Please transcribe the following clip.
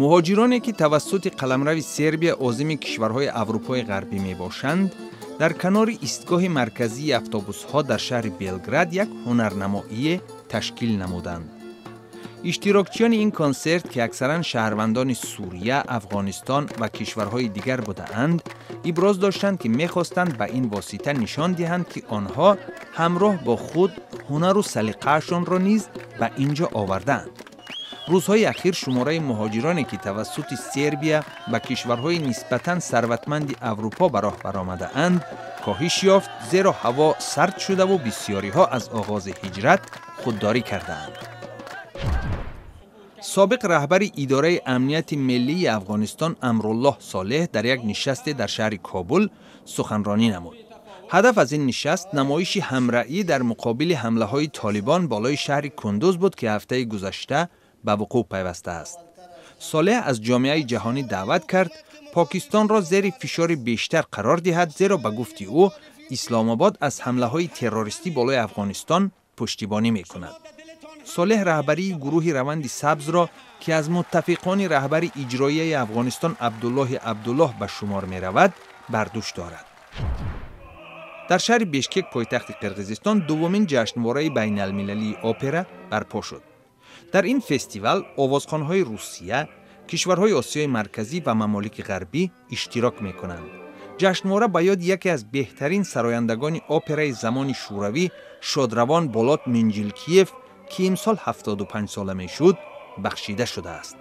Муҳоҷироне, ки тавассути қаламрави Сербия озими кишварҳои Аврупои Ғарбӣ мебошанд, дар канори истгоҳи марказии автобусҳо дар шаҳри Белград як ҳунарнамоие ташкил намуданд. Иштирокчиёни ин консерт, ки аксаран шаҳрвандони Сурия, Афғонистон ва кишварҳои дигар будаанд, иброз доштанд, ки мехостанд ба ин восита нишон диҳанд, ки онҳо ҳамроҳ бо худ ҳунару салиқаашонро низ ба ин ҷо овардаанд. Рӯзҳои ахир шумораи муҳоҷироне, ки тавассути Сербия ба кишварҳои нисбатан сарватманди Аврупо ба роҳ баромадаанд, коҳиш ёфт, зеро ҳаво сард шудаву бисьёриҳо аз оғози ҳиҷрат худдорӣ кардаанд. Собиқ раҳбари Идораи амнияти миллии Афғонистон Амруллоҳ Солеҳ дар як нишасте дар шаҳри Кобул суханронӣ намуд. Ҳадаф аз ин нишаст намоиши ҳамраъӣ дар муқобили ҳамлаҳои Толибон болои шаҳри Кундуз буд, ки ҳафтаи гузашта ба вуқӯъ пайвастааст. Солеҳ аз ҷомеаи ҷаҳонӣ даъват кард, Покистонро зери фишори бештар қарор диҳад, зеро ба гуфти ӯ, Исломобод аз ҳамлаҳои террористӣ болои Афғонистон пуштибонӣ мекунад. Солеҳ раҳбарии гурӯҳи Раванди сабзро, ки аз муттафиқони раҳбари иҷроияи Афғонистон Абдуллоҳи Абдуллоҳ ба шумор меравад, бар дӯш дорад. Дар шаҳри Бишкек, пойтахти Қирғизистон, дуввумин ҷашнвораи байналмилалии опера барпо шуд. Дар ин фестивал овозхонҳои Русия, кишварҳои Осиёи Марказӣ ва мамолики ғарбӣ иштирок мекунанд. Ҷашнвора ба ёди яке аз беҳтарин сарояндагони операи замони Шӯравӣ, шодравон Болот Минжилкиев, ки имсол 75 сола мешуд, бахшида шудааст.